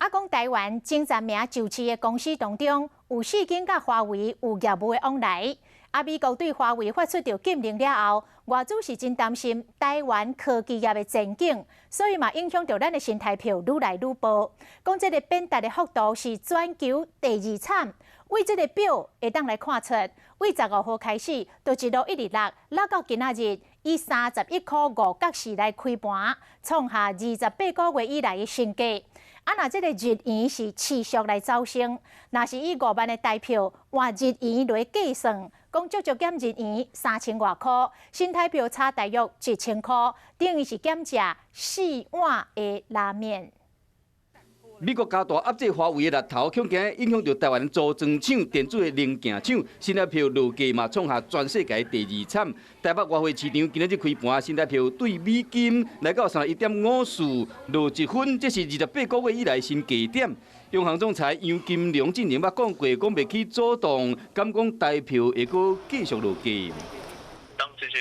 啊，講台灣前10名上市的公司當中，有四間佮華為有業務的往來。啊，美國對華為發出著禁令了後，外資是真擔心台灣科技業的前景，所以嘛影響著咱的新台票愈來愈薄。講這個貶值的幅度是全球第二慘。對這個表會當來看出，對15號開始，就一路一直落，落到今仔日以31塊5角4來開盤，創下28個月以來的新低。啊，若這個日圓是持續來走升，若是以5萬的台票換日圓來計算，講足足減日圓3000外箍，新台票差大約1000箍，等於是減食四碗的拉麵。美國加大壓制華為的力頭，恐驚影響著台灣組裝廠、電子的零件廠，新台票落價嘛，創下全世界第二慘。台北外匯市場今仔日開盤，新台票對美金來到31.54，落一分，這是28個月以來新低點。央行總裁楊金龍之前捌講過，講袂起主動，敢講台票會閣繼續落價。當這些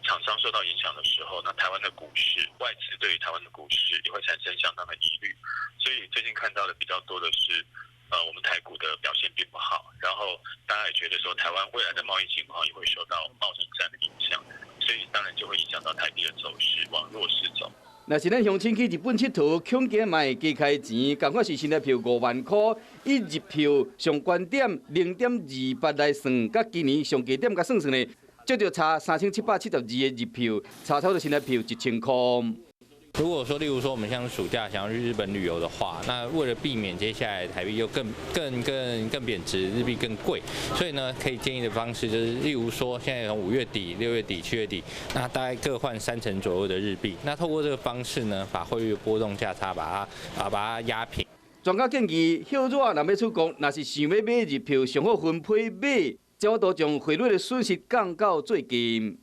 廠商受到影響的時候，那台灣的股市，外資對於台灣的股市也會產生相當的疑慮。所以最近看到的比較多的是，我們台股的表現並不好，然後大家也覺得說台灣未來的貿易情況也會受到貿易戰的影響，所以當然就會影響到台幣的走勢，往弱勢走。若是咱鄉親去日本𨑨迌，恐驚嘛會加開錢，仝款是新台票5萬箍，以日票上懸點0.28來算，佮今年上低點共算算呢，足足差3772個日票，差差不多新台票1000箍。如果說，例如說，我們像暑假想要去日本旅遊的話，那為了避免接下來台幣又更更更更貶值，日幣更貴，所以呢，可以建議的方式就是，例如說，現在從5月底、6月底、7月底，那大概各換三成左右的日幣，那透過這個方式呢，把匯率波動價差把它壓平。專家建議，歇熱若欲出國，若是想欲買日票，上好分批買，才有法度將匯率的損失降到最低。